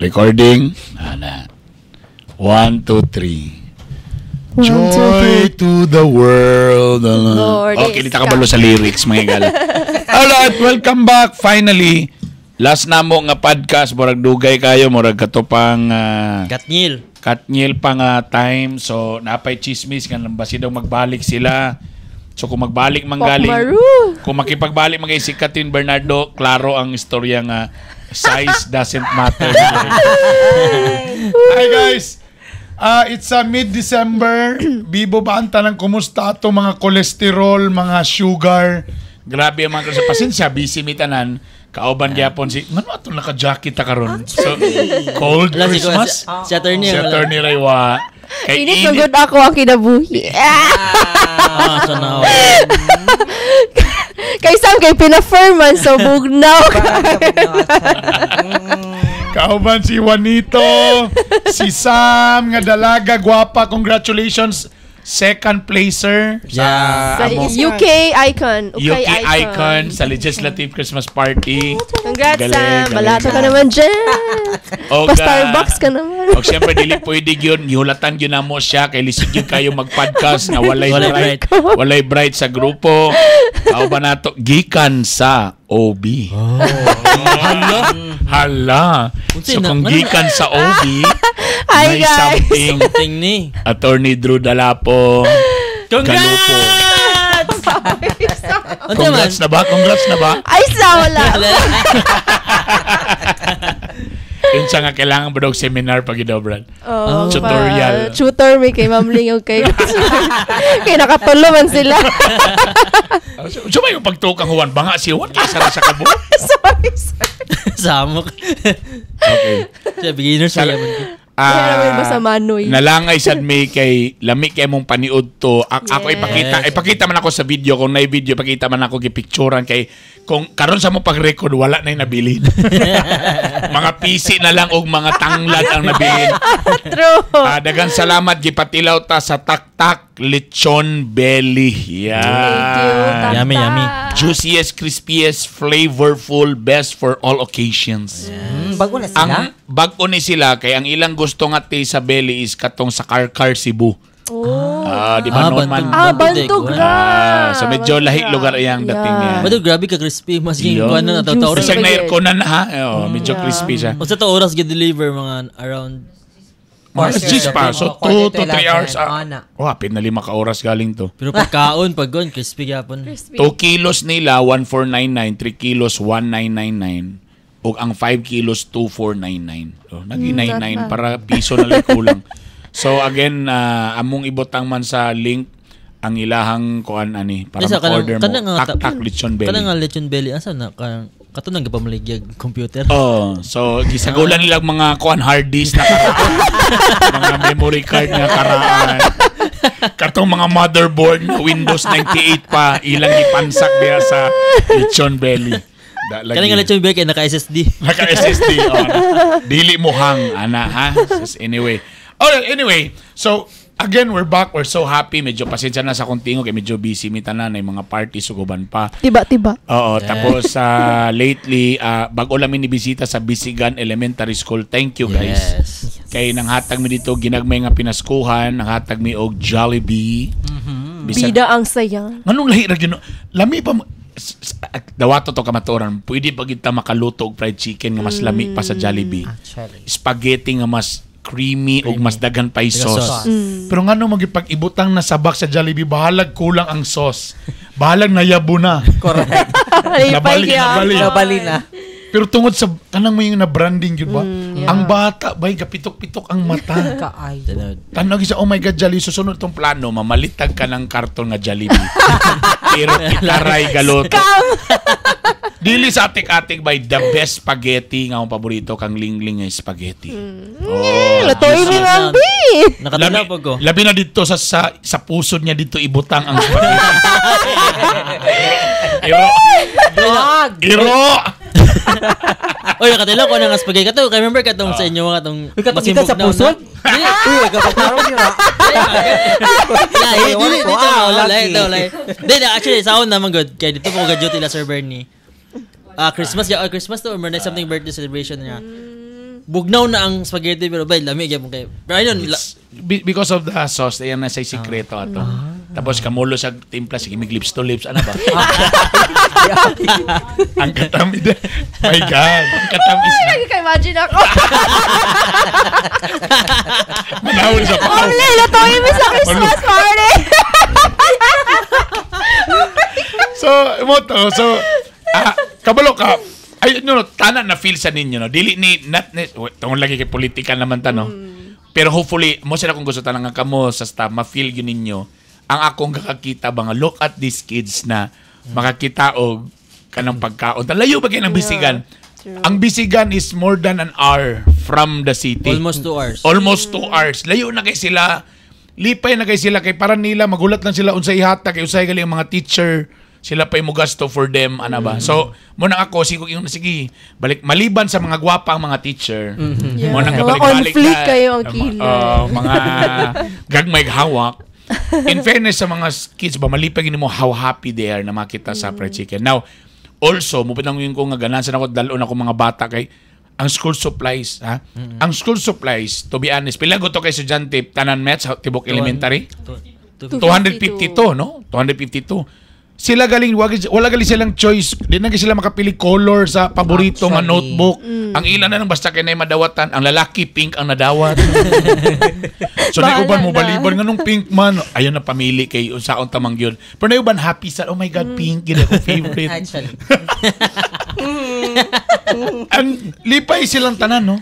Recording. Ana. One, two, three. One, two, Joy three. to the world. Lord Okay, is di ta kabalo sa lyrics, mga gala. Alright, welcome back. Finally, last na mo nga podcast, murag dugay kayo, murag katupang Katngil. Katngil pa nga time. So, napay chismis nga basi daw magbalik sila. So, kung magbalik man galing, Pokmaru. Kung makipagbalik man kay si Katin Bernardo, klaro ang istorya nga size doesn't matter. Hi guys! It's mid-December. Bibo ba ang tanang kumusta ato mga kolesterol, mga sugar? Grabe ang mga pasensya, busy mi tanan. Kauban gyapon si ngano ato naka-jacket ta karon? So, cold Wala, si, Christmas. si attorney. Si Wala. Attorney Raywa. Kay Init na good ako ang kinabuhi. Ah, so now. Kay Sam, kay pina-firm man, so bugnaw ka. Kauban si Juanito, si Sam nga dalaga, gwapa. Congratulations, second placer sa Sa among UK icon. UK, UK icon sa Legislative Christmas Party. Congrats, Galing, Sam. galing. Balato ka naman dyan. Og, Pa-Starbucks ka naman. Og siyempre dili pwede gyud gihulatan gyud namo siya kay lisod gyud kayo mag-podcast nga walay Walay bright, walay bright sa grupo. Aw ba nato gikan sa OB. Oh. Hala. Hala. Unsa So na- kung ngano gikan sa OB, Hi, may guys. something. Something ni. Attorney Drew Dalapo. Congrats! Galupo. Unsa man? Congrats na ba? Congrats na ba? Ay, sa wala. Yun siya nga kailangan ba daw seminar pag daw, Brad? Oh, Tutorial. Pa, tutor may kay Ma'am Ling o kay kay nakatulo man sila. So, so may pagtukang Juan. Banga si Juan. Kaysa na sa kabo. Sorry, sorry. Samok. Okay. Siya, beginners pa yaman ko. Kaya naman ba sa Manoy? Nalangay sad may kay lami kay mong paniud to. Ako ipakita, ipakita man ako sa video kung nay video ipakita man ako gipicturan kay kung karon sa mo pag-record wala na nabilin. Mga PC na lang og mga tanglad ang nabilin. True. Daghang salamat gipatilaw ta sa Taktak Lechon Belly. Yeah. Thank you. Taktak. Yummy, yummy. Juiciest, crispiest, flavorful, best for all occasions. Bago na sila? Ang bag-o ni sila kay ang ilang gusto nga taste sa belly is katong sa Carcar Cebu. Oh. Ah, di ba Ah, noon man? Bantog. Ah, Bantog Bantog ra. Ah, so medyo Bantog lahi ra. lugar iyang dating niya. Bado grabe ka crispy. Mas ging Iyo. kuan na tataw Juicy. Bisag na aircon na ha. Oh, medyo crispy siya. Unsa to oras gi-deliver mga around Mga Quarter 10 pa. So Oh, 2 to 3 11. hours. Oh, Ah, na. oh, hapit na 5 ka oras galing to. Pero pagkaon pag gon crispy gyapon. Crispy. 2 kilos nila 1499, 3 kilos 1999 ug ang 5 kilos 2499. Oh, naging Not 99 bad. para piso na lang kulang. So again, among ibutang man sa link ang ilahang kuan ani para Isa, kanang- ma-order mo. kanang nga Tak-tak lechon belly. Kanang nga lechon belly asa na kanang kato nang gapamaligyag computer. Oh, so gisagulan nila ang mga kuan hard disk na karaan, mga memory card na karaan. Katong mga motherboard na Windows 98 pa ilang gipansak diha sa lechon belly. Da, lagi. Kanang nga lechon belly kay naka SSD. Naka SSD on. Dili mo hang ana ha. Just anyway. Alright, anyway. So again, we're back. We're so happy. Medyo pasensya na sa kontingo kay medyo busy mi tanan ay mga party suguban pa. Tiba-tiba. Oo, tapos lately bago lang mi nibisita sa Bisigan Elementary School. Thank you guys. Yes. Kay nanghatag mi dito ginagmay nga pinaskuhan, nanghatag mi og Jollibee. Bisag- Bida ang saya. Nganong lahi ra gyud no? Lami pa dawato to kamatuoran. Pwede pa kita makaluto og fried chicken nga mas lami pa sa Jollibee. Actually. Spaghetti nga mas creamy, ug mas daghan pay Daghan sauce. sauce. Pero ngano magipag-ibutang na sabak sa Jollibee, bahalag kulang ang sauce. Bahalag nayabo na. Correct. Lipay Nabali, gyapon. nabali. Nabali na. Pero tungod sa kanang may na branding yun ba? Yeah. Ang bata bay gapitok-pitok ang mata. Kaay. Tanod. Tanaw sa oh my God Jollibee, susunod tong Plano mamalitag ka ng karton nga Jollibee. Pero kitaray galoto. Dili sa atik-atik by the best spaghetti nga akong paborito kang Lingling nga spaghetti. Oh, Lutuin mi Yes. Ma'am B. Nakatanaw pag ko. Labi na dito sa pusod niya dito ibutang ang spaghetti. Iro. Dog! Iro. Oy, nakatila ko na nga spaghetti. Kato, remember katong sa inyo mga katong Uy, katong gikan sa masimbog pusod? na. Dili, Uy, kapataro nila. lahi, dili, dito, Ah, oh, lahi, lagi. ito, lahi. Di, actually, sa naman good. Kaya dito po ka-duty la Sir Bernie. Ah, Christmas, yeah, oh, Christmas to, or may something birthday celebration niya. Bugnaw na ang spaghetti pero bay lami gyud kay. Pero ayun, Because of the sauce, ayan na sa sikreto ato. Tapos kamulo sa timpla, sige, mig lips to lips, ano ba? Ang katamis. My God, ang katamis na. Lagi ka imagine ako. Manawin sa pao. Omle, lutuin mo sa Christmas party. So, mo to, so, kabalo ka, ay, no, tanan na feel sa ninyo, no? Dili ni, not, ni, tungod lagi kay politika naman ta, no? Pero hopefully, mo sila kung gusto tanan nga kamo sa staff, ma-feel yun ninyo, ang akong kakakita ba nga, look at these kids na makakita og kanang pagkaon. Layo ba kayo ng Bisigan? True. Ang Bisigan is more than an hour from the city. Almost 2 hours. Almost 2 hours. Layo na kay sila. Lipay na kay sila kay para nila magulat lang sila unsay ihatag kay unsay gali ang mga teacher sila pa mo gasto for them ana ba. So mo nang ako sige yung sige balik maliban sa mga gwapa ang mga teacher. Mo nang Mga kabalik-balik on fleek na- kayo ang kilay. Mga gagmay hawak. In fairness sa mga kids ba, malipay gini mo how happy they are na makita sa fried chicken. Now, also, mo pinang ko nga ganahan sa ako dalon ako mga bata kay ang school supplies, ha? Ang school supplies, to be honest, pila to kay estudyante tanan maths tibok elementary? 252, no? 252. Sila galing wala galing silang choice. Di na sila makapili color sa paborito nga Actually. notebook. Ang ilan na lang basta kay na madawatan. Ang lalaki pink ang nadawat. So Bahala naiuban mo na. baliban nga nung pink man. Ayun na pamili kay unsaon tamang gyud. Pero naiuban happy sa, "Oh my God, pink gid ako favorite." Actually. Ang lipay silang tanan, no?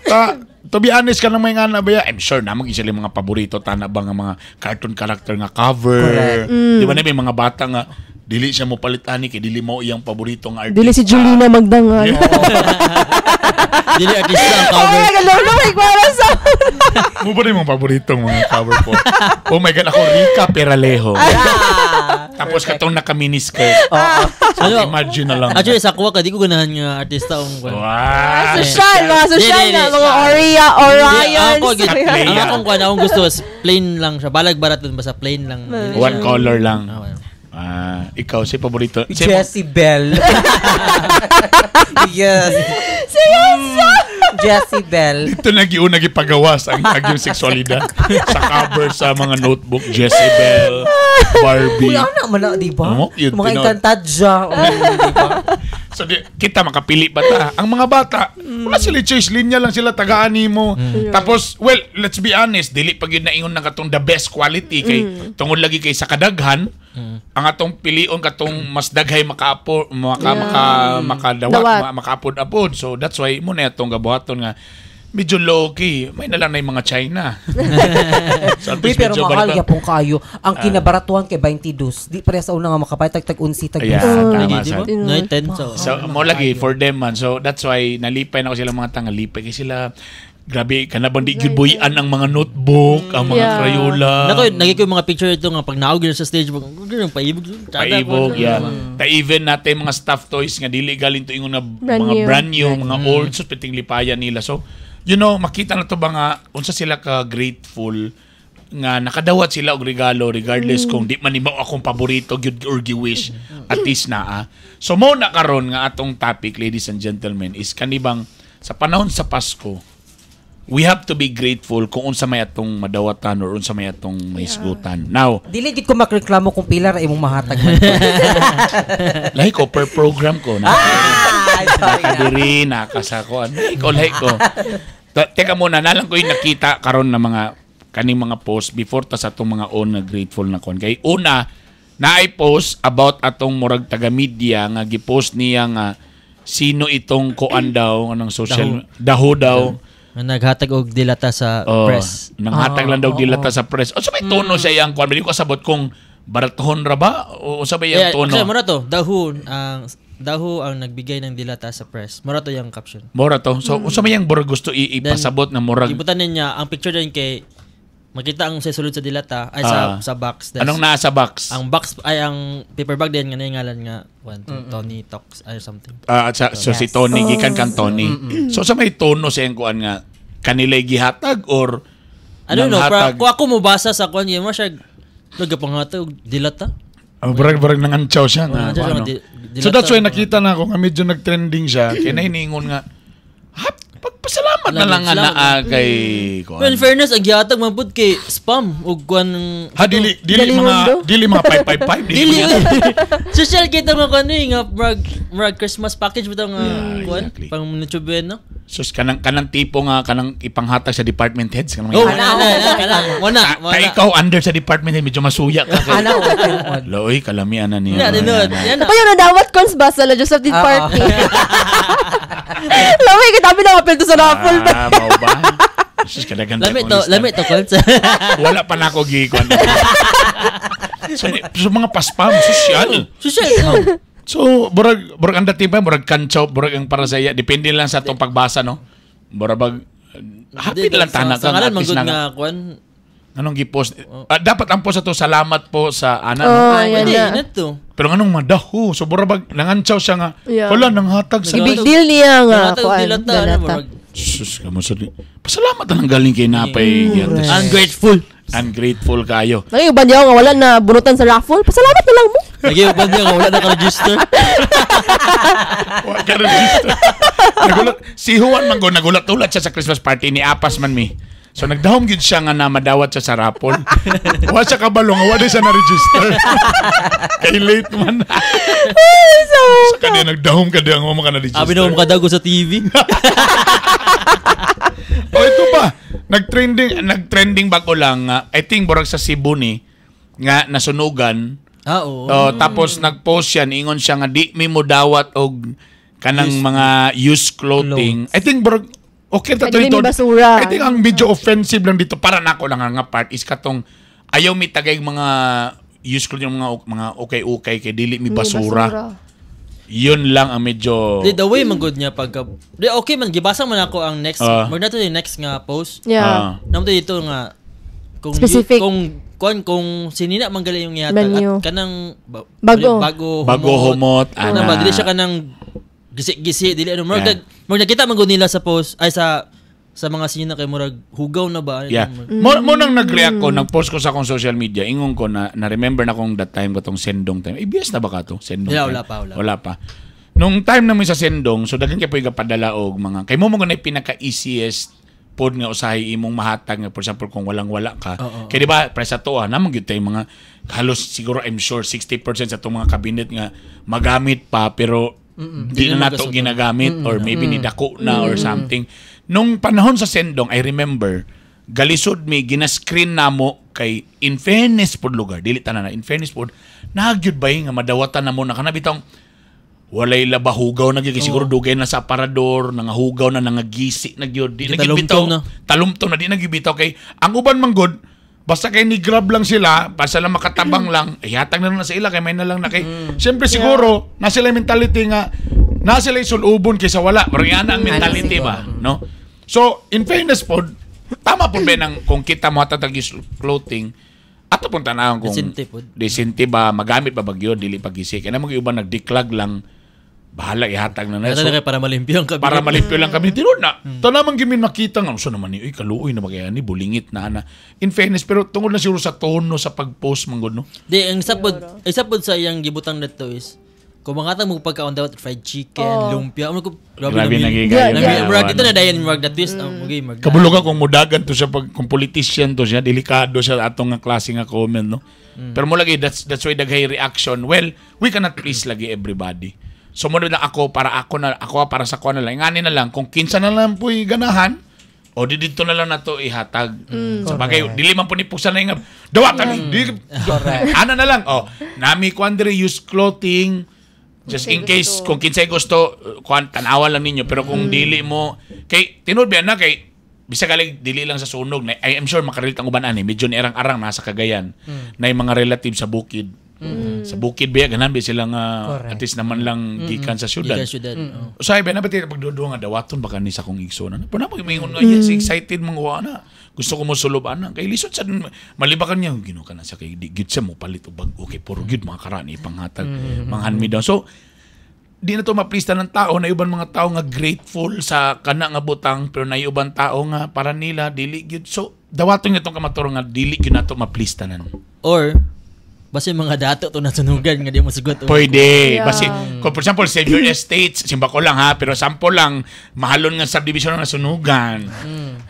Ta, to be honest ka nang may nga na ba ya? I'm sure namang sila yung mga paborito tana ba nga mga cartoon character nga cover. Correct. Di ba na may mga bata nga dili siya mo palit ani kay dili mo iyang paborito nga artista. Dili si Julina Magdangal. Yeah. Dili artista ang Oh cover. my God, lolo, may kwara sa. Mo ba na yung mga paboritong mga cover po? Oh my God, ako Rica Peralejo. Tapos katong naka miniskirt. Ano? Imagine na lang. Actually, sa kuwa ka, di ko ganahan nga artista ang kuwan. Wow. Social, mga social Di, di, na, di. mga Oria, Orions. Ako, Katleya. ang akong kuwan, akong gusto is plain lang siya. Balag barat dun, basta plain lang. Dili One siya. color lang. Ah, well. Ah, ikaw si paborito. Si Jessie Bell. Yes. Seryoso? Jessie Bell. Ito nagiuna gipagawas ang agyong sexualidad sa cover sa mga notebook, Jezebel, Barbie. Uy, ano man na, di ba? Oo, yun, Mga Encantadia. Di ba? So di, kita makapili pa ta. Ang mga bata, wala sila choice, linya lang sila tagaan nimo. Tapos, well, let's be honest, dili pa gyud naingon na katong the best quality kay tungod lagi kay sa kadaghan, ang atong pilion katong mas daghay makaapo maka maka makadawat Dawat. makaapod-apod. So that's why mo na atong gabuhaton nga medyo low key. May na lang na yung mga China. So, at Uy, least pero medyo mahal barato. yapon kayo. Ang kinabaratuhan kay 22. Di pareha sa una nga makapay tag tag 11 tag Ayan, 12. tama Lagi, di sa ba? Nine, 10, so. So, mo lagi for them man. So, that's why nalipay na ko sila mga tanga. Lipay kay sila. Grabe, kanabang di gyud buhian ang mga notebook, ang mga Crayola. Nako, naging ko yung mga picture ito nga pag naog yun sa stage, pag ganun, paibog. Tsada, Paibog, po. yeah. Ta even natin mga stuffed toys nga dili galing to ingon nga Brand mga new. brand new, mga old so piting lipayan nila. So, makita na to ba nga unsa sila ka grateful nga nakadawat sila og regalo regardless kung di man nimo akong paborito gyud or gi-wish at least naa. So mo na karon nga atong topic, ladies and gentlemen, is kanibang sa panahon sa Pasko we have to be grateful kung unsa may atong madawatan or unsa may atong mahisgutan. Now, Dili gid ko makreklamo kung pila ra imong mahatag man. lahi ko per program ko na. Ay, sorry na. Nakadiri, nakasako. Ano, ikaw lahi ko. Teka muna, nalang ko yung nakita karon na mga kaning mga post before ta sa atong mga own na grateful na kon. Kay una, naay post about atong murag taga media nga gipost niya nga sino itong kuan daw anong social daho daw. Nga naghatag og dilata sa Oh, press. Nanghatag lang daw dilata sa press. O sa may tono siya iyang kuan, di ko kasabot kung baratuhon ra ba o sa may iyang Yeah, tono. actually, mura to. Dahu ang nagbigay ng dilata sa press. Mura to yung caption. Mura to. So unsa may iyang murag gusto ipasabot na murag Ibutan niya ang picture din kay Makita ang sa sulod sa dilata ay sa sa box. Anong nasa box? Ang box ay ang paper bag din nga na yung ngalan nga one, two, Tony Talks ay something. Ah, so si Tony, gikan kang Tony. So sa may tono sa iyang kuan nga kanila'y gihatag or I don't know, pero nanghatag? kung ako mobasa sa kuan mo siya nagapanghatag dilata. Oh, barag nangantsaw siya nga. Nangantsaw siya Ano. nga So dilata. that's why nakita na ako nga medyo nag-trending siya. Kaya nahiningon nga, ha, pagpasalamat na lang nga Salamat. naa kay kuan. Well, in fairness, ang gihatag man pud kay spam ug kuan. Ha, dili dili Dali mga mundo. dili mga 555 dili. Dili. mga- Social kita mo kuan eh, nga murag murag Christmas package bitaw nga kuan pang Noche Buena. Sus, kanang tipo nga kanang ipanghatag sa department heads kanang Oh, mga- wala na, wala wala. Ta ikaw under sa department head medyo masuya ka kay. Ana, oh, Loy, kalamian na niya. Na, tinuod. Yan na. Ako yung nadawat cons ba sa La Joseph din Ah, party. Lamay kita na kapil to sa raffle ba? Ah, mao ba? Sus, kadaghan Lami tayo to, kong lami lista. to cons. Wala pa na ako gikuan. So mga paspam, social. Social. So, burag burag ang dating pa, murag kantsaw, murag ang para sa iya. Depende lang sa atong pagbasa, no? Murag bag, happy na lang tanak Sa ka. ngalan At man least gud na, nga kuan. anong gipost? Ah, dapat ang post ato, salamat po sa ana, no? Oh, yan Pwede na. na to. Pero anong madaho? So burag bag nangantsaw siya nga. Yeah. Wala nanghatag sa Big deal niya nga. Nanghatag Kuan, dilata ano dilata. murag Sus, kamo sa pasalamat na lang galing kay Napay. Mm. ungrateful. Ungrateful kayo. Nangay uban niya nga wala na bunutan sa raffle. Pasalamat na lang mo. Lagi uban niya nga wala na ka-register. Wa ka register. Nagulat si Juan man go nagulat-ulat siya sa Christmas party ni Apas man mi. So nagdahom gyud siya nga na madawat siya sa rapol. Wa siya kabalo nga wa di siya na-register. Kay late man. So, Sa kanya nagdahom ka di ang mo ka na-register. Abi na mo makadago sa TV. Oh, ito pa. Nag-trending Nag-trending bago lang nga, I think burag sa Cebu ni nga nasunugan. Ah, oo. Oh, tapos nag-post siya niingon siya nga di mi mo dawat og kanang mga used clothing. I think burag okay ta Pwede dito. may basura. I think ang medyo offensive lang dito Para nako lang nga part is katong ayaw mi tagay mga used clothing mga mga ukay-ukay kay dili mi basura. Yun lang ang medyo Di, the way man good niya pagka di okay man gibasa man ako ang next Ah. uh, nato yung next nga post. Yeah. Ah. Namo dito nga kung Specific. kung kuan kung sinina man gali yung ihatag Menu. at kanang Bago. Bago Bago humot, ana ana. ba dili siya kanang gisi-gisi dili ano murag murag nakita man gud nila sa post ay sa mga sinina kay murag hugaw na ba. Ano Yeah. Mo nang nag-react ko, nag-post ko sa akong social media, ingon ko na na-remember na kong that time katong sendong time. ABS na ba ka to? Sendong Wala, time. wala pa, wala. Wala pa. Nung time namin sa sendong, so daghan kay po padala og mga kay mo mo na pinaka-easiest pod nga usahay imong mahatag nga for example kung walang-wala ka. Oo. Kay di ba pre sa to naman gyud tay mga halos siguro I'm sure 60% sa itong mga cabinet nga magamit pa pero di Di na na nato magasuot. ginagamit or maybe nidako na or something. Nung panahon sa sendong, I remember, galisod mi gina-screen namo kay in fairness pod lugar, dili tanan na in fairness pod, nagyud ba nga madawatan na mo na kana bitong walay labahugaw na gyud kay siguro dugay na sa aparador, nangahugaw na nangagisi na gyud, di na gyud bitaw. Talumtom na. Talumtom na di na gyud bitaw kay ang uban man gud basta kay ni grab lang sila. basta lang makatabang lang, ihatag na lang na sa ila kay may na lang na kay Siyempre siguro na sila yung mentality nga na sila sulubon kaysa wala. Pero yan ang mentality Ano ba, no? So, in fairness pod, tama po ba nang kung kita mo hatatag yung clothing, ato pong tanawon kung Decente pod. decente ba, magamit ba bagyo, dili pag-isi. Kaya naman yung iba nagdeklag lang, bahala ihatag na na. Kaya So, kay para malimpyo ang kabinet. para malimpyo lang kami. Tinuod na. Tanamang gimin makita nga Ang so naman ni, uy, kaluoy na ba kaya ni, bulingit na ana. In fairness, pero tungod na siguro sa tono sa pag-post, manggod, no? Di ang isa pod sa iyang gibutang neto is kung mga mo pagkaon dapat fried chicken, Oh. lumpia, ano ko Grabe na nagigayon. Yeah, yeah. Murag dito na dayon murag na twist ang okay murag. Kabulo ka kung mudagan to siya pag kung politician to siya delikado siya atong nga klase nga comment no. Pero mo lagi that's why daghay reaction. Well, we cannot please lagi everybody. So mo na lang ako para ako na ako para sa ko na lang. Ngani na lang kung kinsa na lang po'y ganahan o di dito na lang nato ihatag. Sa bagay dili man po ni pugsan na nga dawatan ni. Di, Correct. ana na lang oh nami kuan diri use clothing just in case Gusto. kung kinsay gusto kuan tanawa lang ninyo pero kung dili mo kay tinud ba na kay bisag galing dili lang sa sunog na I am sure makarelate ang uban ani medyo ni arang-arang nasa Cagayan na yung mga relative sa bukid. Sa bukid ba ganan ba sila nga Correct. at least naman lang gikan sa syudad. Gikan syudad. Oh. Usahay ba na ba pagduduwa nga dawaton baka ni sa akong igsoon na. Pero na maingon nga, yes, excited mong na. Gusto ko mo sulob ana. Kay lisod sa malibakan niya Ginoo ka na sa kay di gyud siya mo palit og bag-o kay puro gyud mga karani ipanghatag mga hand me down. So di na to maplista ng tao na uban mga tao nga grateful sa kana nga butang, pero na uban tao nga para nila dili gyud. So dawaton nga itong kamaturo nga dili gyud nato maplista nan. Or basta yung mga dato to nasunugan nga di mo sugot. Pwede. Yeah. Basi, kung for example, Xavier Estates, simba ko lang ha, pero sample lang, mahalon nga subdivision na nasunugan.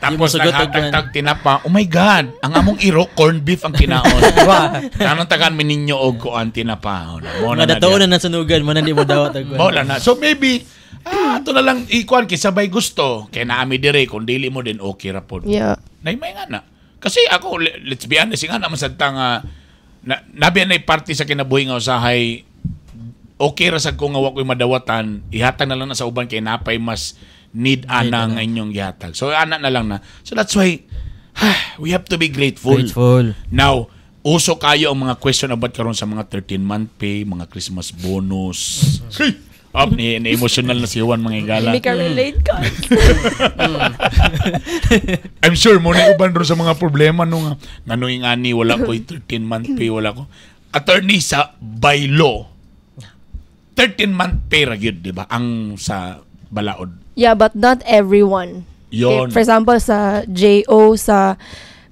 Tapos Di mo sugot og naghatag tag tinapa. Oh my God, ang among iro, corned beef ang kinaon. Kanang tagaan mi ninyo og kuan tinapa. Oh, na, mo na Mga na dato diya. na nasunugan mo na di mo dawat og Mo na na. So maybe, ato na lang ikuan kay sabay gusto. Kay naami dire, kung dili mo din, okay ra pod. Nay may nga na. Kasi ako, let's be honest, nga naman sa nga, na, nabi na party sa kinabuhi nga usahay, okay ra sad ko nga wa ko'y madawatan, ihatag na lang na sa uban kay napay mas need ana nga inyong gihatag. So ana na lang na. So that's why we have to be grateful. Grateful. Now, uso kayo ang mga question about karon sa mga 13-month pay, mga Christmas bonus. Hey! Up ni, ni emotional na si Juan, mga igala. Hindi ka relate ka. I'm sure mo na uban ro sa mga problema nung ngano yung ani wala ko 13-month pay, wala ko. Attorney, sa by law 13-month pay ra gyud, di ba? Ang sa balaod. Yeah, but not everyone. Yon. Okay, for example, sa JO, sa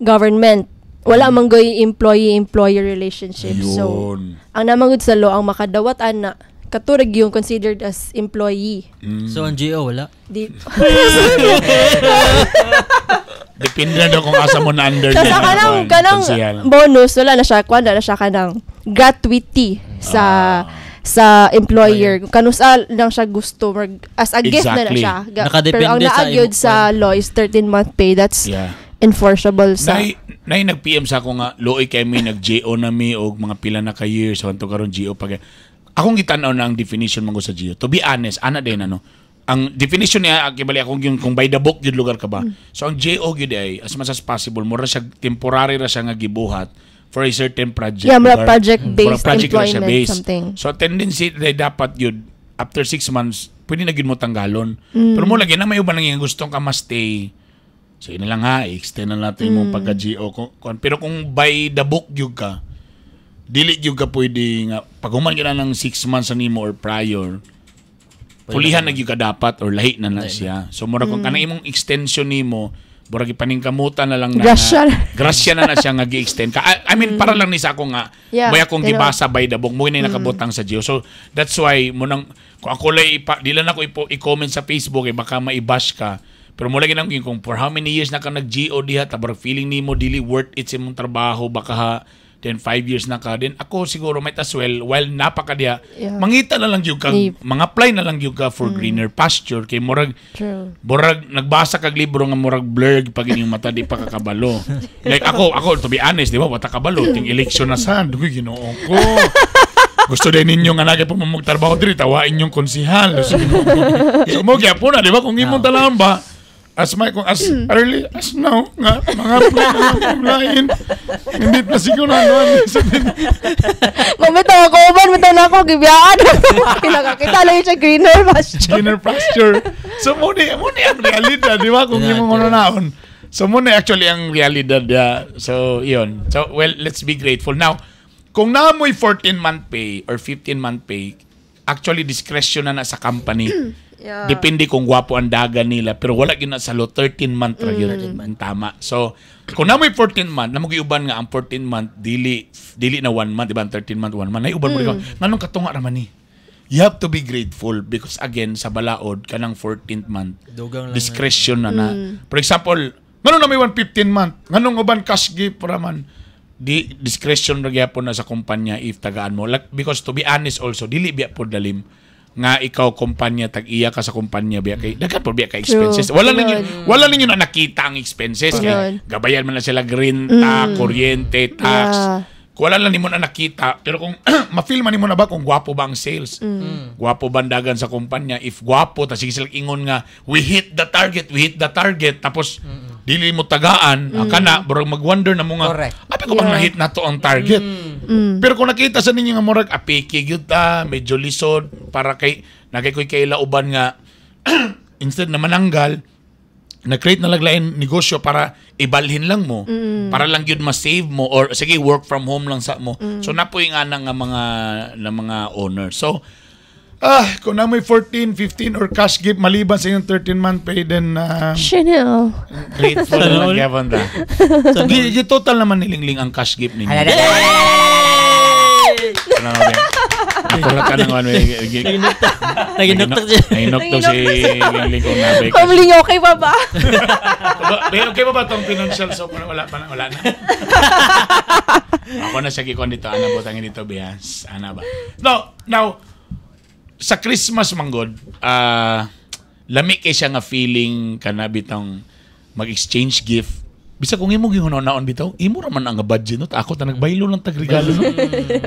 government, wala man goy employee-employer relationship. So, Yun. ang namangod sa law, ang makadawat ana, katurag yung considered as employee. So ang GO wala. Di, Depende na daw kung asa mo na under. so, sa kanang, kanang bonus, wala na siya, kuan na siya kanang gratuity sa sa employer. Kanusa lang siya gusto as a gift na na siya. Nakadepende Pero ang sa naagyod sa law is 13-month pay. That's enforceable sa Nay nag-PM sa ako nga luoy kay mi, nag-JO na mi og mga pila na ka years, so anto karon GO pag akong gitan-aw na ang definition man ko sa GO. To be honest, ana din ano. Ang definition niya kibali akong yung kung by the book gyud lugar ka ba. So ang JO gyud ay as much as possible mura siya temporary ra siya nga gibuhat for a certain project. Yeah, mura lugar. project-based Mura project ra siya employment, based. something. So tendency day dapat yun after 6 months pwede na gyud mo tanggalon. Pero mo lagi na may uban nang gustong ka mas stay. Sige na lang ha, i-extend na natin imong pagka-GO. Pero kung by the book gyud ka, dili gyud ka pwede nga pag human ka na ng 6 months sa nimo or prior, pulihan na gyud ka dapat or lahi na na siya. So mura kung kanang imong extension nimo, murag ipaningkamutan na lang na Grasya. Grasya na na siya nga gi-extend ka. I mean, para lang ni sa ako nga Yeah, may akong tinuod. gibasa by the book mo ni nakabutang sa Gio. So that's why mo nang kung ako lay ipa, di lang ako i-comment sa Facebook eh, baka maibash ka. Pero mo lagi nang kung for how many years na ka nag-GO diha tabar feeling nimo dili worth it sa imong trabaho, baka ha, then 5 years na ka then ako siguro might as well while napaka diha mangita na lang gyud ka, mga-apply na lang gyud ka for greener pasture kay murag murag nagbasa kag libro nga murag blurred pag inyong mata, di pa kakabalo. Like ako to be honest, di ba, wata kabalo ting election na sad, dugoy Ginoo ko. Gusto din ninyo nga nagay po mo magtrabaho diri, tawain yung konsihal. So, Ginoo ko. So mo gyapon na, di ba, kung imong talaan ba as my kung as early as now nga mga apply na lang kung lain hindi pa siguro ano ang sabihin. Mamita ako, uban, mita na ako, gibiyaan. Pinakakita lang yun siya, greener pasture. Greener pasture. So mo ni ang realidad, di ba? Kung imong Yeah. naon. So mo ni actually ang realidad ya. So yun. So well, let's be grateful. Now, kung naamoy 14-month pay or 15-month pay, actually discretion na na sa company. Depende kung gwapo ang daga nila, pero wala gyud na sa law 13 month ra gyud. Ang tama. So kung namoy 14 month, namo uban nga ang 14 month dili dili na 1 month, di ba? Ang 13 month 1 month. Nay uban mo mm. Nganong katunga ra man ni. You have to be grateful because again sa balaod kanang 14th month Dugang lang. Discretion na na. For example, ngano na may 115 month, nganong uban cash gift ra man, di discretion ra gyapon na sa kumpanya if tagaan mo. Like, because to be honest also, dili biya po dalim nga ikaw kumpanya tag iya ka sa kumpanya biya kay daghan po biya ka expenses. Wala ninyo wala ninyo na nakita ang expenses kay gabayan man na sila renta, kuryente, tax. Kung wala lang nimo na nakita, pero kung ma-feel man nimo na ba kung gwapo ba ang sales? Gwapo ba ang dagan sa kumpanya? If gwapo, tas sige sila ingon nga, "We hit the target, we hit the target." Tapos, Dili mo tagaan, kana murag mag-wonder na mo nga. Correct. Abi ko bang na-hit na to ang target? Pero kung nakita sa ninyo nga murag apiki gyud ta, medyo lisod para kay nagay ko'y kaila uban nga instead na mananggal, na-create na laglain negosyo para ibalhin lang mo, para lang yun ma-save mo or sige work from home lang sa mo. So napoy nga na nga mga na mga owner. So kung na may 14, 15 or cash gift maliban sa inyong 13 month pay, then Chanel. Grateful na lang gyapon ta. Di total naman nilingling ang cash gift ninyo. Ano ba? Ako ra ka ng ano Naginuktok siya. Naginuktok si Lingling kung nabay cash. Pamling okay pa ba? Okay ba ba itong financial so wala pa na, wala na. Ako na siya gikon dito, ana butangin dito biyas. Ana ba? No, now sa Christmas manggod, lami kay siya nga feeling kana bitong mag-exchange gift. Bisa kung imo gihuna-unaon bitaw, imo ra man ang budget no, ako ta nagbaylo lang tag regalo no.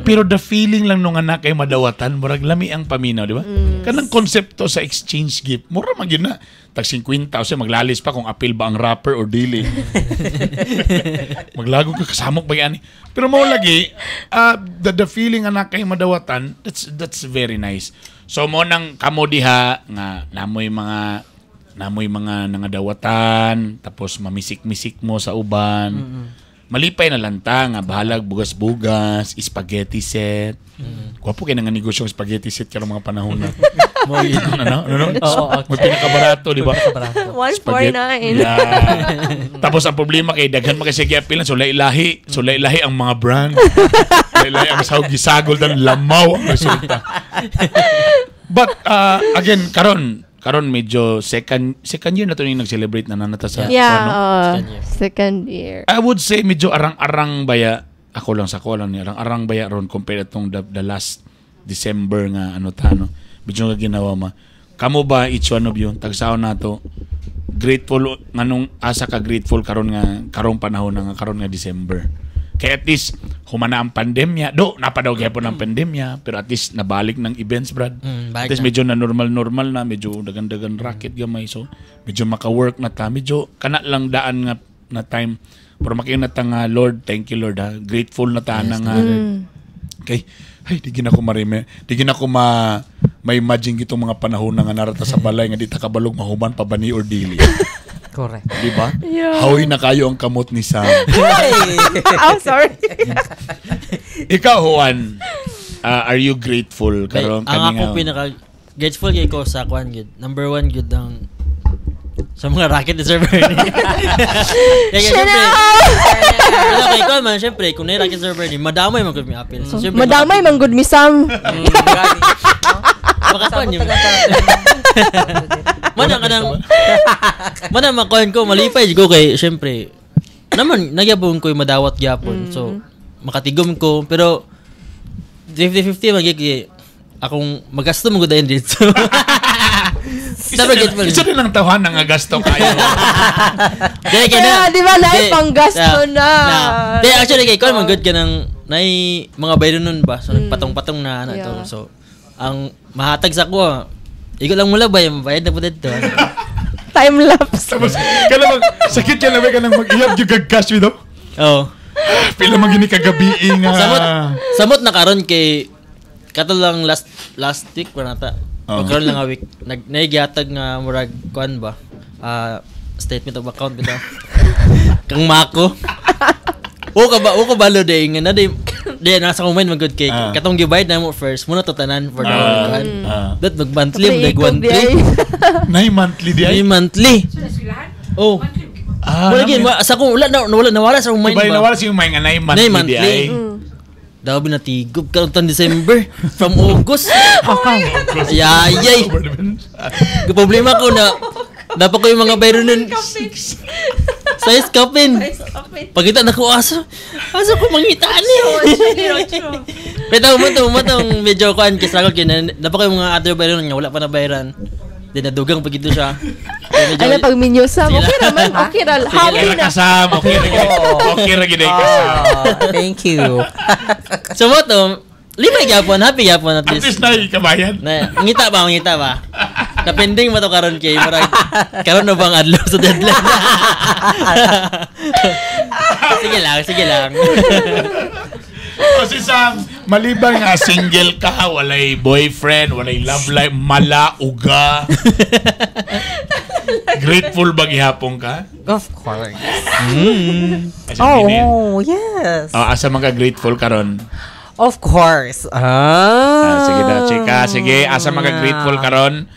Pero the feeling lang nung anak kay madawatan, murag lami ang paminaw, di ba? Kanang konsepto sa exchange gift, mura man gyud na. Tag 50 o siya maglalis pa kung apil ba ang wrapper or dili. Maglago ka kasamok ba yan? Pero mao lagi the feeling anak kay madawatan, that's very nice. So mo nang kamo diha nga namoy mga nangadawatan, tapos mamisik-misik mo sa uban. Malipay na lanta nga bahalag bugas-bugas, spaghetti set. Gwapo kay nga negosyo ang spaghetti set karong mga panahon na. Ano? Oo, May pinakabarato, di ba? 149. Yeah. Tapos ang problema kay daghan man kasi giapilan, so lahi-lahi, so lahi-lahi ang mga brand. Lahi-lahi ang sahog gisagol dan lamaw ang resulta. But again, karon medyo second year na to yung nag-celebrate na nanata sa Yeah, ano? Second year. I would say medyo arang-arang baya ako lang sa ko lang ni arang-arang baya ron compared atong the last December nga ano ta no. Medyo nga ginawa ma. Kamo ba each one of you tagsaon nato grateful nganong asa ka grateful karon nga karong panahon na nga karon nga December. Kaya at least humana ang pandemya. Do napadaw gyapon ang pandemya pero at least nabalik ng events brad. At least medyo na normal na medyo dagan-dagan racket gamay so medyo maka-work na ta medyo kana lang daan nga na time pero makiyon na ta nga Lord, thank you Lord ha. Grateful na ta na nga. Okay. Ay, di gina ko marime. Di gina ko ma-imagine gitong mga panahon na nga narata sa balay nga di ta kabalog mahuman pa bani or dili. Correct. Di ba? Yeah. Hawi na kayo ang kamot ni Sam. I'm sorry. Ikaw, Juan, are you grateful karon ang ako pinaka grateful kay ko sa kwan gud. Number one gud ang sa mga racket ni Sir Bernie. Kaya syempre, wala kay ko man syempre kung nay racket Sir Bernie, madamay man gud mi appeal. So syempre Madamay man gud mi Sam. Baka kwan yun. Mana kanang mana makuan ko malipay ko kay syempre naman nagyabong ko madawat gyapon. So makatigom ko pero 50-50 man gyud akong magasto man gud dayon dito. Isa din ang tawahan ng gasto kayo. Kaya, di ba, naay panggasto na. Di, actually, kay Kon, man good ka ng, naay mga bayro nun ba? So, nagpatong-patong na, ano, ito. So, ang mahatag sa ko, igo lang mula ba, yung bayad na po dito. Time lapse. Tapos, kailan sakit ka na ba ka nang mag-iyab yung gag-cash with Oo. Pila man gini kagabi nga. Samot na karon kay, kato lang last week pa nata. Pagkaroon lang nga week, naigyatag nga murag kuan ba? Statement of account bitaw. Kang mako. O ka balo day nga na day nasa kumain man good kay katong gibayad na mo first muna to tanan for the whole That mag monthly mag 1-3. Nay monthly di ay. Nay monthly. Oh. Wala gid sa akong wala nawala sa akong mind ba. Nawala sa mind nga nay monthly di ay. Daw binatigob karon tan December from August. Ayay. Problema ko na dapat ko yung mga bayro nun. Size kapin. Pagkita na ko aso. Aso ko mangita ni. Pero mo tong medyo kuan kasi ako kina dapat ko yung mga other bayro nun nga wala pa na bayran. Di nadugang pag ito siya. Ano pag minyo Sam? Okay ra man, okay ra. Happy na. Kasam, okay ra. Okay ra gid kasam. Thank you. So mo to, lipay gyapon, happy gyapon at least. At least na ikabayan. Na, ngita ba? Napending mo to karon kay murag karon na bang adlaw sa deadline? Sige lang, sige lang. O si Sam, maliban nga single ka, walay boyfriend, walay love life, malauga. Grateful ba gihapon ka? Of course. Asa oh, Oh, yes. Oh, asa man ka grateful karon? Of course. Ah. Ah, sige daw, chika. Sige, asa man ka grateful karon?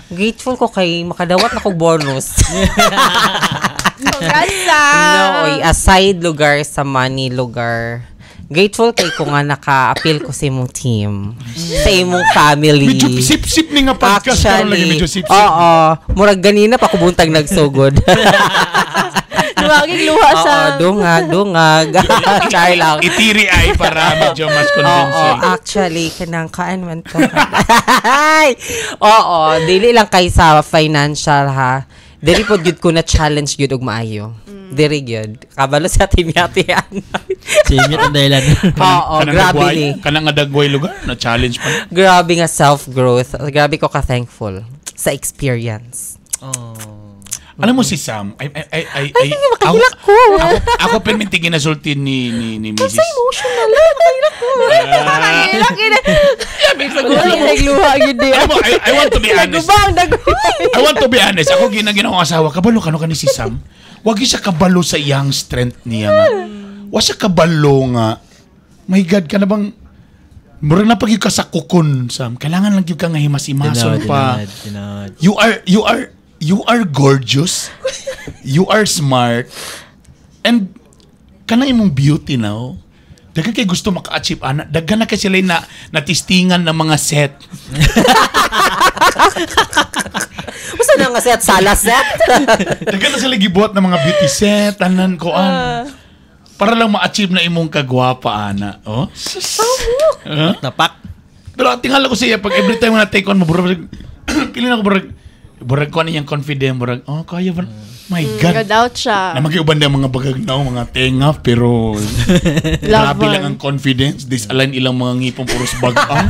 Grateful ko kay makadawat na kog bonus. Congrats, Sam! No, oy, aside lugar sa money lugar. Grateful kay ko nga naka-appeal ko sa imong team, sa imong family. Medyo sip-sip ni nga podcast karon lagi medyo sip-sip. Oo. Murag ganina pa ko buntag nagsugod. Duwagig luha Oo, sa... dungag, dungag. Char lang. Itiri ay para medyo mas Oo, convincing. actually, kanang kaan man to. Ay! Oo, dili lang kay sa financial ha. Dili pod gyud ko na challenge gyud og maayo. Diri gyud. Kabalo sa team yati yan. Same yun ang dahilan. Oo, Kanang grabe dagway, ni. Kanang nga dagway lugar, na challenge pa. Grabe nga self-growth. Grabe ko ka-thankful sa experience. Oh. Alam mo si Sam, ay, makahilak ko. Ako perminti ginasulti ni Mrs. Emotional. Makahilak ko. Nakahilak yun. Nagluha yun di. Alam mo, I want to be honest. Nagubang, nagubang. I want to be honest. Ako ginagina akong asawa. Kabalo kano ka ni si Sam? Wag siya kabalo sa iyang strength niya nga. Wa siya kabalo nga. My God, ka na bang murag na pag ka sa kukon, Sam. Kailangan lang gyud ka nga himas-himason pa. Tinod, tinod. You are gorgeous. You are smart. And kana imong beauty now. Daghan kay gusto maka-achieve ana. Daghan na kay sila na natistingan ng mga set. Basta na nga set, sala set. Daghan na sila gibuhat ng mga beauty set, tanan koan. Para lang ma-achieve na imong kagwapa ana. Oh. Sus. Huh? Napak. Pero tingala ko siya pag every time na take on mo burag pili na ko burag burag ko niyang confident burag oh kaya ba my God. Nag-out siya. Na magiuban na mga bagag na mga tenga pero grabe Lover. lang ang confidence disalign ilang mga ngipon puros bagang.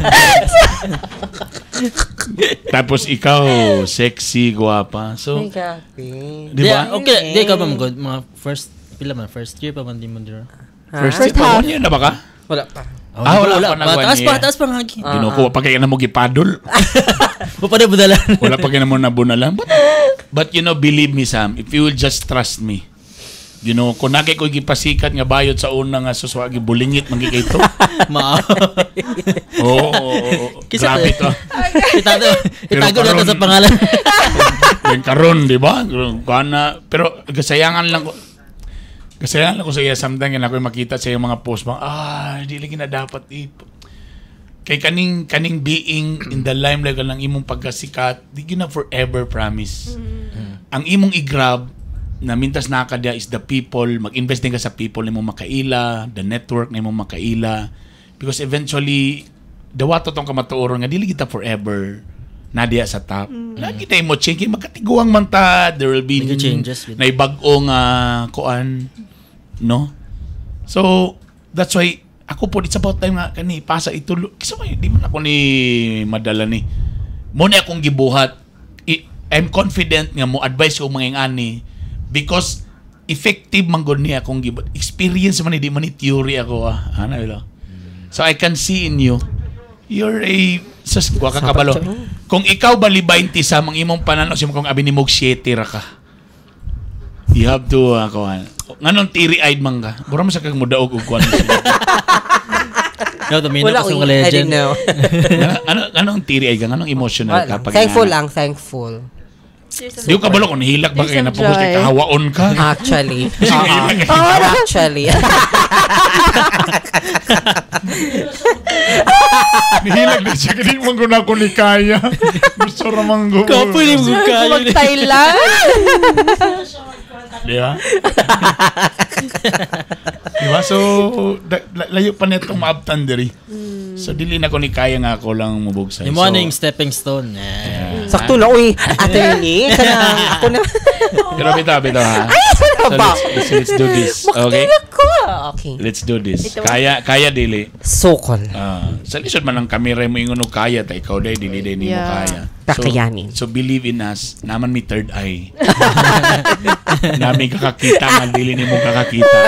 Tapos ikaw sexy gwapa. So, Ay, grabe. di ba? Okay, di ka ba good mga first pila man first year pa man di mo dira. First, First year pa, half. one year na ba ka? Wala pa. Ah, wala pa na pa. one Taas pa, year. taas pa nga hagi. Ginoo ko, pa kaya na mo gipadol. Wa pa na budalan. Wala pa kaya na mo nabunalan. But you know, believe me, Sam, if you will just trust me, you know, kung nagay ko gipasikat nga bayot sa una nga suswa gibulingit man gid kay to. Ma. Oo, oo, oo. Kisa- Grabe to. Itago, Pero itago nato karon- sa pangalan. Yung karon, di ba? Kana, pero kasayangan lang ko. Kasayangan lang ko sa iya sometimes nga ako makita sa iyong mga post mga ah, di lagi na dapat i kay kaning kaning being in the limelight lang imong pagkasikat, di gyud na forever promise. Ang imong i-grab na mintas na ka diya is the people, mag-invest din ka sa people nimo makaila, the network nimo makaila because eventually dawato tong kamatuoron nga dili kita forever na diya sa top. Lagi na mo change kay magkatiguang man ta, there will be Medyo changes with- na bag-o nga kuan, no? So that's why ako po it's about time nga kani pasa itulo. Kisa may di man ako ni madala ni. Mo ni akong gibuhat. I'm confident nga mo advise ko mga ani because effective man gud ni akong gibuhat. Experience man ni di man ni theory ako ah. Ana ilo. So I can see in you you're a sas wa ka kabalo. Kung ikaw bali 20 sa mga imong pananaw sa imong kung abi nimo 7 ra ka. You have to kuan. Nganong teary-eyed man ka? Mura mo sa kag mudaog og kuan. No, tumino Wala ko ko. sa mga I legend. didn't know. Ano anong teary-eyed ka? Nganong emotional Wala ka lang. pag Thankful ingana? lang, thankful. Di ko kabalo kung nahilak ba kay Tears of napugos kay joy. kahawaon ka. Actually. Oo. Actually. Nihilak na siya. Kaya di man ko na ako ni kaya. Gusto ramang ko. Kapoy ni mo kaya. Mag-Thailand. Di ba? Di ba? So, layo pa nitong maabtan diri. So, dili na ko ni kaya nga ako lang mubugsay. Yung mo So, na yung stepping stone. Eh. Sakto na, uy. Attorney, kanang ako na. Pero bitaw, bitaw ha. Ano So, ba? let's do this. Okay? Makatulog ko. Okay. Let's do this. Ito. Kaya, kaya dili. Sukol. Ah, sa lisod man ang kamera mo ingon og kaya ta ikaw day dili day nimo kaya. Kakayanin. So believe in us, naman mi third eye. Nami kakakita nga dili nimo kakakita.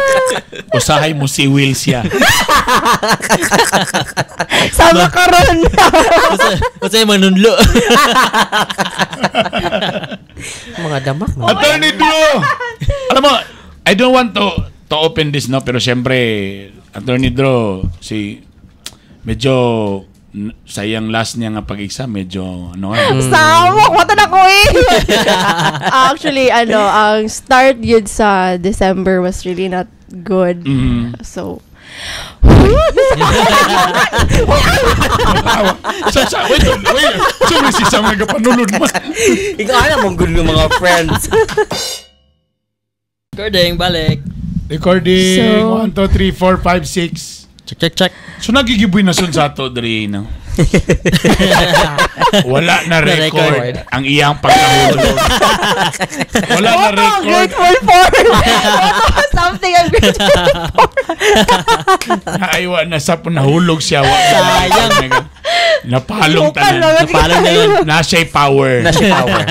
Usahay mo si Will siya. Sama ka ron. Basta yung manunlo. Mga damak. No? Attorney Drew! Alam mo, I don't want to open this no, pero syempre Attorney Drew si medyo sayang last niya nga pag-exam medyo ano nga. Sama, kwata na ko eh. Actually, ano, ang start yun sa December was really not good. So, Tawa. Sa, wait, wait. Sorry, si Sam nagapanulod man. Ikaw alam mong good ng mga friends. Recording, balik. Recording. So- 1, 2, 3, 4, 5, 6. Check, check, check. So nagigibuy na sun sa ato diri no. Wala na record Na-record. ang iyang pagkahulog. Wala na what I'm record. grateful for. What something I'm grateful for. Ay wa na sa nahulog siya wa. Sayang. Napalong Local tanan. lang. Napalong na yun. Na siya'y power. Na siya power.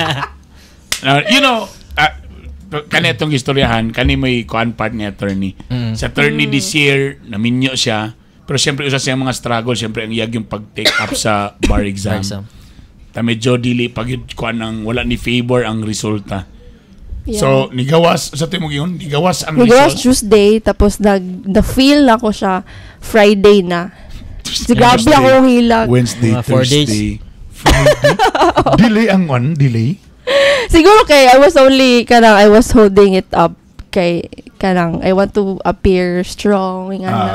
Kani itong istoryahan, kani may kuan part ni attorney. Sa attorney this year, naminyo siya. Pero siyempre, usa siya mga struggle, siyempre, ang iyag yung pag-take up sa bar exam. Exam. Ta medyo dili pag yun, kuan ang wala ni favor ang resulta. Yeah. So, nigawas sa timog yun, nigawas ang Nigawas result. Tuesday, tapos na-feel na ko siya Friday na. So, grabe Tuesday, ako hilak. Wednesday, Mga 4 days. Thursday, Friday. Delay ang one, delay. Siguro kay I was only kanang I was holding it up kay kanang I want to appear strong nga na.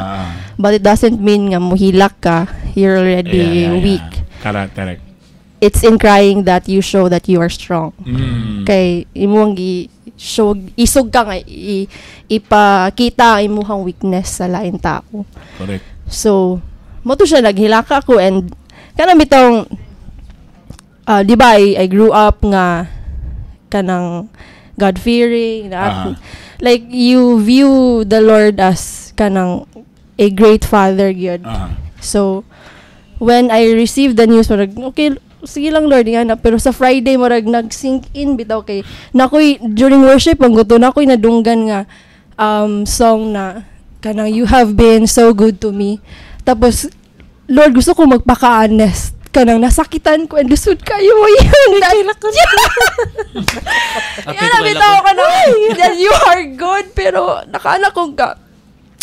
But it doesn't mean nga muhilak ka. You're already weak. Kara, correct. It's in crying that you show that you are strong. Kay imong gi show isog ka nga ipakita ang imuhang weakness sa lain tao. Correct. So, mo to siya naghilaka ko and kanang bitong di ba I grew up nga kanang God-fearing na like you view the Lord as kanang a great father gyud. So when I received the news murag okay sige lang Lord nga na pero sa Friday murag nag-sink in bitaw kay nakoy during worship ang gusto nakoy nadunggan nga song na kanang you have been so good to me. Tapos Lord gusto ko magpaka-honest kanang nasakitan ko and lisod kayo yun. Okay, Yan na bitaw ka na that you are good pero nakaanak ko ka.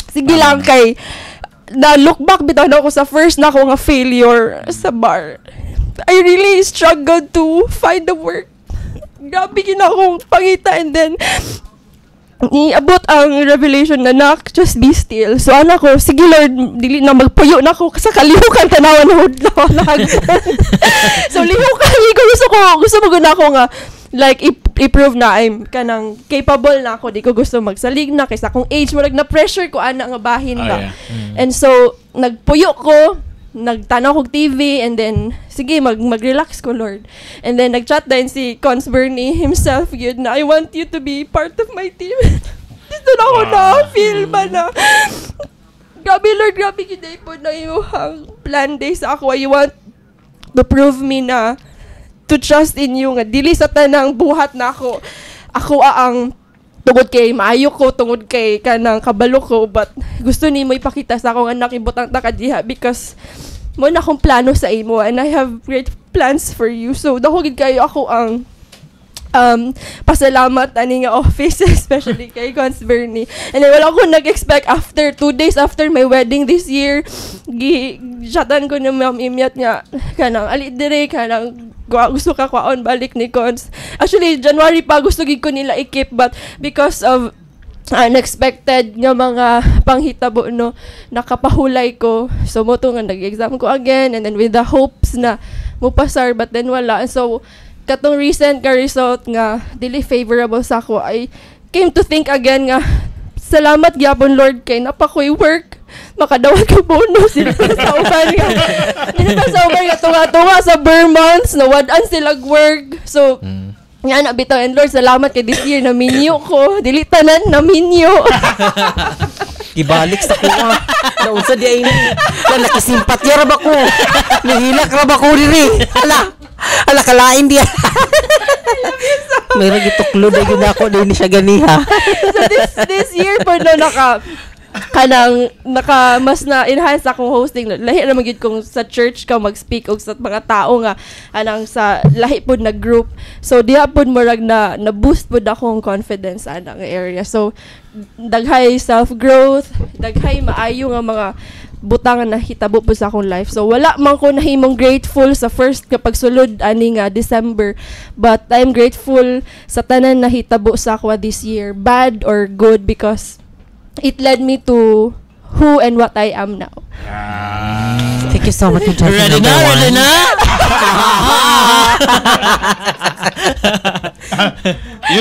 Sige lang kay na look back bitaw na ako sa first na ako nga failure sa bar. I really struggled to find the work. Grabe gina akong pangita and then niabot ang revelation na nak, just be still. So anak ko, sige Lord, dili na magpuyo na ako sa kalihukan tanawan na hudlaw na. So lihukan ko gusto mo gud na ako nga like i-prove na I'm kanang capable na ako, di ko gusto magsalig na kaysa akong age murag na pressure ko ana nga bahin ba. And so nagpuyo ko, nagtanaw kog TV and then sige mag-relax ko Lord. And then nagchat din si Cons Bernie himself yun na I want you to be part of my team. Dito na ako na feel ba na grabe Lord, grabe gid po na imong plan day sa ako. You want to prove me na to trust in you nga dili sa tanang buhat na ako. Ako ang tungod kay maayo ko, tungod kay kanang kabalo ko, but gusto nimo ipakita sa akong anak ibutang ta ka diha because mo na akong plano sa imo and I have great plans for you. So dako gid kayo ako ang pasalamat ani nga office especially kay Cons Bernie. And then wala ko nag-expect after 2 days after my wedding this year gi chatan ko ni Ma'am Imyat nga kanang ali dire kanang gusto ka kwaon balik ni Cons. Actually January pa gusto gid ko nila i-keep but because of unexpected nga mga panghitabo no nakapahulay ko so mo to nga nag-exam ko again and then with the hopes na mupasar but then wala. So katong recent ka result nga dili favorable sa ako, I came to think again nga salamat gyapon Lord kay napakoy work makadawat ka bonus dili pa sa uban nga dili pa sa uban nga tunga-tunga sa ber months na wad-an sila work. So nga na bitaw and Lord salamat kay this year na minyo ko dili tanan na minyo. Gibalik sa kuha. Naunsa di ay ni. Na nakisimpatya ra ba ko? Nihilak ra ba ko diri? Hala. Hala kalain diya. May ra gituklo na gyud ako din siya ganiha. So this this year po no, naka kanang naka mas na enhance akong hosting. Lahi ra man gyud kung sa church ka mag-speak og sa mga tao nga anang sa lahi pod na group. So diha pod murag na na boost pod akong confidence anang area. So daghay self growth, daghay maayo nga mga butang nga nahitabo po sa akong life. So wala man ko nahimong grateful sa first kapag sulod ani nga December, but I'm grateful sa tanan nahitabo sa ako this year, bad or good, because it led me to who and what I am now. Thank you so much, contestant Ready number na, one. Ready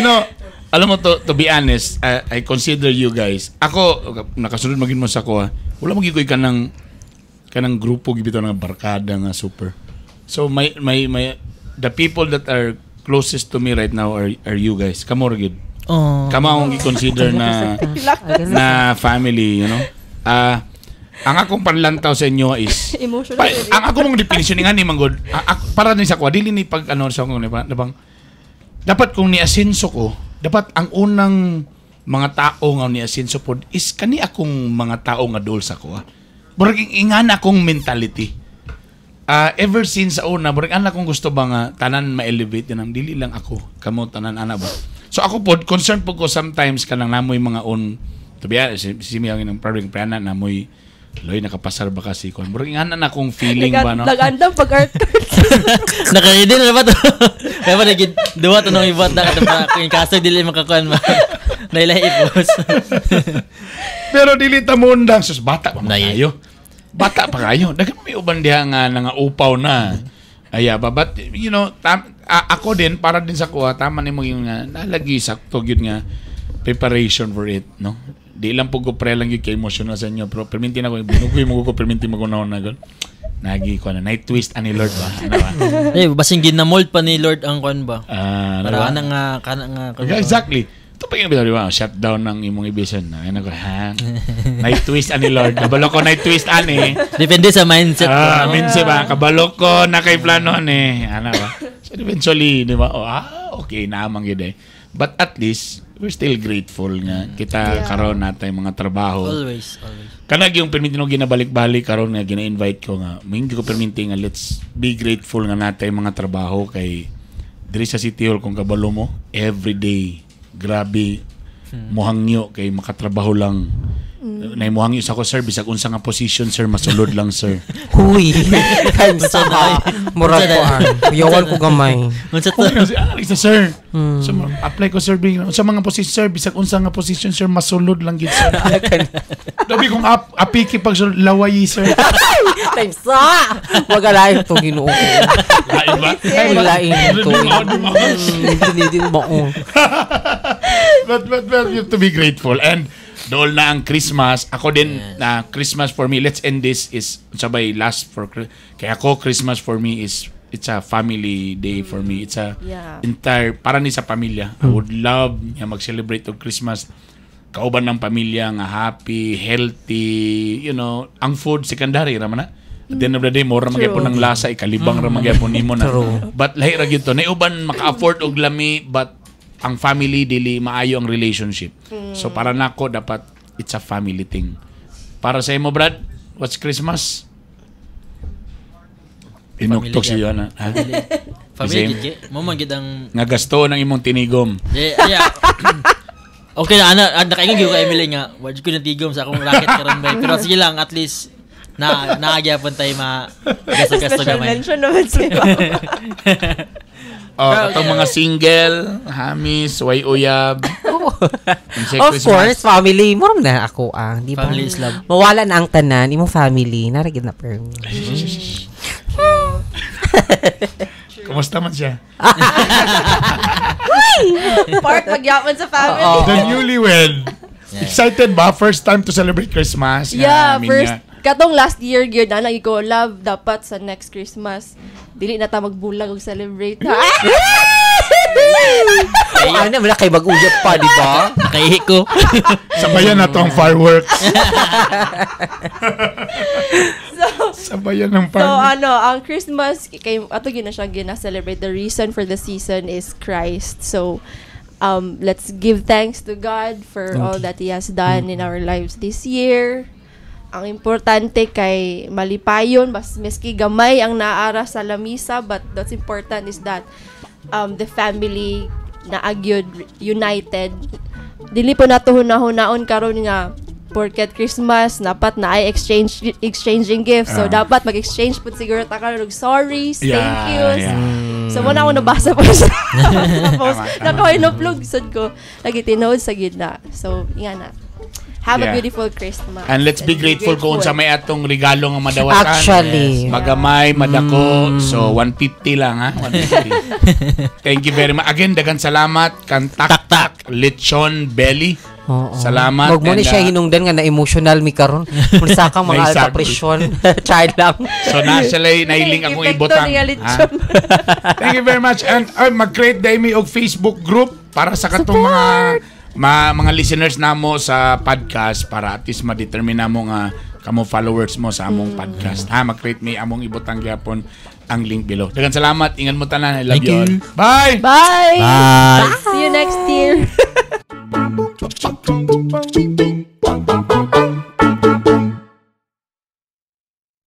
na. Alam mo, to be honest, I consider you guys. Ako, nakasunod magin mo sa ko, ah. Wala mo gikoy kanang grupo gibitaw nga barkada nga super. So my the people that are closest to me right now are you guys. Kamo ra gyud. Oh. Kamo akong gi-consider na na family. Ah, ang akong panlantaw sa inyo is Emotional. Pa, ang ako mong definition nga ni manggod, para ni sa kwa dili ni pag ano sa akong ba bang dapat kung niasenso ko, dapat ang unang mga tao nga niasenso pod is kani akong mga tao nga dol sa ko. Murag ingan akong mentality. Ever since sa una, murag ana akong gusto ba nga tanan ma-elevate din ang dili lang ako, kamo tanan ana ba. So ako pod concerned pod ko sometimes kanang namoy mga on to be honest, si Mia ng probably prana namoy loy nakapasar ba kasi kon. Murag ingana na akong feeling ba, no? Nag-andam pag art cards. Naka-ready na ba to? Kaya ba naging duwa to nung ibuhat na katong kung kaso dili makakuan ba. Nailahi ipos. Pero dili ta mundang sus, bata pa man Nay. kayo. Bata pa kayo. Daghan may uban diha nga nangaupaw na. Aya ba, but ako din para din sa kuha tama nimo yung nga nalagi sakto gyud nga preparation for it, no? Di lang po ko pre lang gyud kay emotional sa inyo, pero perminti na ko binugoy mo ko perminti mo ko na gud. Nagi ko na night twist ani Lord ba? Ano ba? Eh, basin ginamold pa ni Lord ang kuan ba. Ah, ano Para ba? ana nga kana nga Yeah, exactly. Ito pa yung di ba? Shutdown ng imong ibisan. Ayun ako, ha? Night twist ani Lord. Kabalo ko night twist ani. Depende sa mindset ko. Ah, No? minsan ba, kabalo ko na kay plano ni. Ano ba? So eventually, di ba? Oh, okay, naamang yun eh. But at least, we're still grateful nga kita karon natay mga trabaho. Always, always. Kanag yung perminti no ginabalik-balik karon nga gina-invite ko nga minggi ko perminti nga let's be grateful nga natay mga trabaho kay diri sa City Hall kung kabalo mo every day grabe muhangyo kay makatrabaho lang. Nay muhangyo sa ko, sir, bisag unsa nga position, sir, masulod lang, sir. Huy. Times sa murag ko ang. Yawan ko gamay. Unsa to? Okay, kasi, isa, sir. So, apply ko, sir, bing, sa mga position, sir, bisag unsa nga position, sir, masulod lang gid, sir. Dabi kung apiki pag sulod, laway, sir. Times sa. Wag alain to Ginoo ko. Lain ba? Lain to. Di ba? Hindi din mo. But you have to be grateful. And dool na ang Christmas. Ako din, na Christmas for me, let's end this is sabay last for, kaya ako, Christmas for me is, it's a family day for me. It's a entire, para ni sa pamilya. I would love nga mag-celebrate og Christmas kauban ng pamilya nga happy, healthy, ang food secondary ra man na. At the end of the day, mura man gyapon ang lasa, ikalibang ra man gyapon nimo na. True. But lahi ra gyud to. Nay uban maka-afford og lami, but ang family dili maayo ang relationship. So para nako dapat it's a family thing. Para sa imo, Brad, what's Christmas? Inuktok si Family Joanna. Ha? Family Same. gid kay. Mo man gid ang Nga gasto ng imong tinigom. Yeah. Okay na ana, nakaingon gyud ko kay Emily nga, wa jud ko natigom sa akong racket karon bay. Pero sige lang, at least na naagyapon tayo ma gasto-gasto Special gamay. mention naman si Papa. Oh, katong mga single, hamis, way uyab. Unsay Of Christmas? course, family. Murag na ako ang, di ba? Family is love. Mawala na ang tanan, imong family, naragid na perm. Kumusta man siya? Part magyaman sa family. Oo. The newlywed. Excited ba? First time to celebrate Christmas? Yeah, I mean, first katong last year gyud na ko love dapat sa next Christmas dili na ta magbulag og celebrate ha. Oh, ano, wala kay mag-uyab pa, di ba? Nakaihi ko. Sabayan na to ang fireworks. Sabayan ng So fireworks. ano, ang Christmas kay ato gina siya gina-celebrate. The reason for the season is Christ. So let's give thanks to God for all that He has done in our lives this year. Ang importante kay malipayon bas meski gamay ang naara sa lamisa, but what's important is that the family naa gyud united. Dili po nato hunahunahon karon nga porket Christmas dapat na ay exchanging gifts. So dapat mag-exchange pud siguro ta karon og sorries, thank yous. So mao na ako nabasa po sa post. Tama, tama. Nakahinupload sad ko. Lagi tinuod sa gitna. So, nga na. Have a beautiful Christmas. And let's be grateful kung sa may atong regalo nga madawasan. Actually. Magamay, madako. So, 150 lang ha. 150. Thank you very much. Again, dagan salamat. Kan Tak Tak Lechon Belly. Oo. Salamat. Wag mo ni And, siya hinungdan nga na emotional mi karon. Kung sa kang mga alta Naisag. presyon. Child lang. So, na siya nailing akong Epekto ibutang. ni nga Ha? lechon. Thank you very much. And mag-create dahil mi og Facebook group para sa katong mga listeners namo sa podcast para at least ma-determine namo nga kamo followers mo sa among podcast. Ha, mag-create mi among ibutang gyapon ang link below. Daghang salamat. Ingat mo tanan. I love Thank you all. you. Bye. Bye! Bye. See you next year.